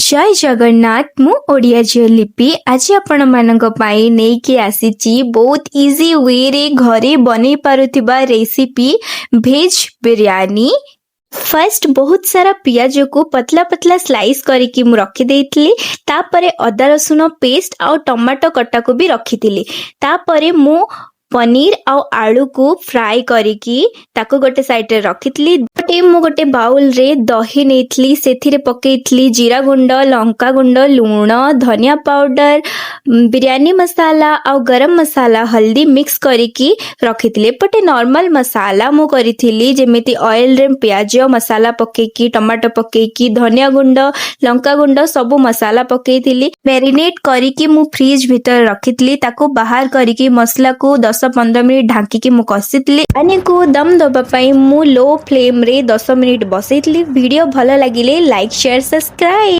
ଜୟ ଜଗନ୍ନାଥ। ମୁଁ ଓଡ଼ିଆ ଝିଅ ଲିପି ଆଜି ଆପଣମାନଙ୍କ ପାଇଁ ନେଇକି ଆସିଛି ବହୁତ ଇଜି ୱେରେ ଘରେ ବନେଇ ପାରୁଥିବା ରେସିପି, ଭେଜ୍ ବିରିୟାନୀ। ଫାର୍ଷ୍ଟ ବହୁତ ସାରା ପିଆଜକୁ ପତଲା ପତଲା ସ୍ଲାଇସ୍ କରିକି ମୁଁ ରଖିଦେଇଥିଲି। ତାପରେ ଅଦା ରସୁଣ ପେଷ୍ଟ ଆଉ ଟମାଟୋ କଟାକୁ ବି ରଖିଥିଲି। ତାପରେ ମୁଁ ପନିର ଆଉ ଆଳୁକୁ ଫ୍ରାଏ କରିକି ତାକୁ ଗୋଟେ ସାଇଡରେ ରଖିଥିଲି। ଗୋଟେ ମୁଁ ଗୋଟେ ବାଉଲରେ ଦହି ନେଇଥିଲି। ସେଥିରେ ପକେଇଥିଲି ଜିରା ଗୁଣ୍ଡ, ଲଙ୍କା ଗୁଣ୍ଡ, ଲୁଣ, ଧନିଆ ପାଉଡର, ବିରିୟାନୀ ମସାଲା ଆଉ ଗରମ ମସାଲା, ହଳଦୀ ମିକ୍ସ କରିକି ରଖିଥିଲି। ଏପଟେ ନର୍ମାଲ ମସାଲା ମୁଁ କରିଥିଲି, ଯେମିତି ଅଏଲରେ ପିଆଜ ମସାଲା ପକେଇକି, ଟମାଟୋ ପକେଇକି, ଧନିଆ ଗୁଣ୍ଡ, ଲଙ୍କା ଗୁଣ୍ଡ, ସବୁ ମସାଲା ପକେଇଥିଲି। ମ୍ୟାରିନେଟ୍ କରିକି ମୁଁ ଫ୍ରିଜ ଭିତରେ ରଖିଥିଲି। ତାକୁ ବାହାର କରିକି ମସଲାକୁ 10-15 ମିନିଟ୍ ଢାଙ୍କିକି ମୁଁ କଷିଥିଲି। ବିରିୟାନୀକୁ ଦମ୍ ଦେବା ପାଇଁ ମୁଁ ଲୋ ଫ୍ଲେମ୍ରେ 10 ମିନିଟ୍ ବସେଇଥିଲି। ଭିଡ଼ିଓ ଭଲ ଲାଗିଲେ ଲାଇକ୍, ସେୟାର, ସବସ୍କ୍ରାଇବ୍।